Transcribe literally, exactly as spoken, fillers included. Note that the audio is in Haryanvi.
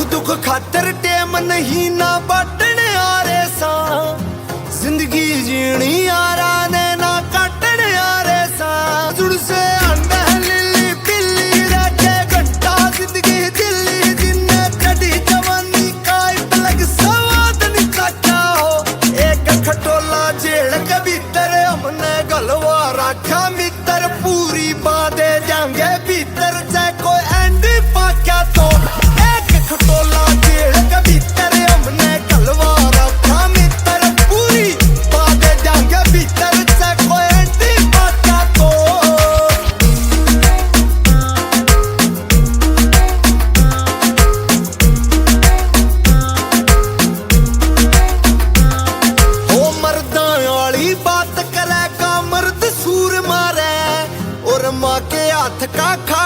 दुख खातर टेम नहीं ना बाटण आ रे सा, जिंदगी जीनी यारा ने ना काटण आ रे सा। जुड़ से आंदा है लिली पिल्ली, रखे घंटा जिंदगी दिल्ली, जिन्ने चढ़ी जवानी का इब लग सवाद नहीं काटा हो। एक खटोला जेल के भीतर हमने गलवा रखा मित्र, पूरी बातें जाएंगे भीतर, चाहे कोई एंडी पाक्या तो। एक खटोला जेल के भीतर हमने गलवा रखा मित्र, पूरी बातें जाएंगे भीतर, चाहे कोई एंडी पाक्या तो। हो मर्दां वाली बात करेगा मर्द सूर मारे, और माँ के हाथ का खा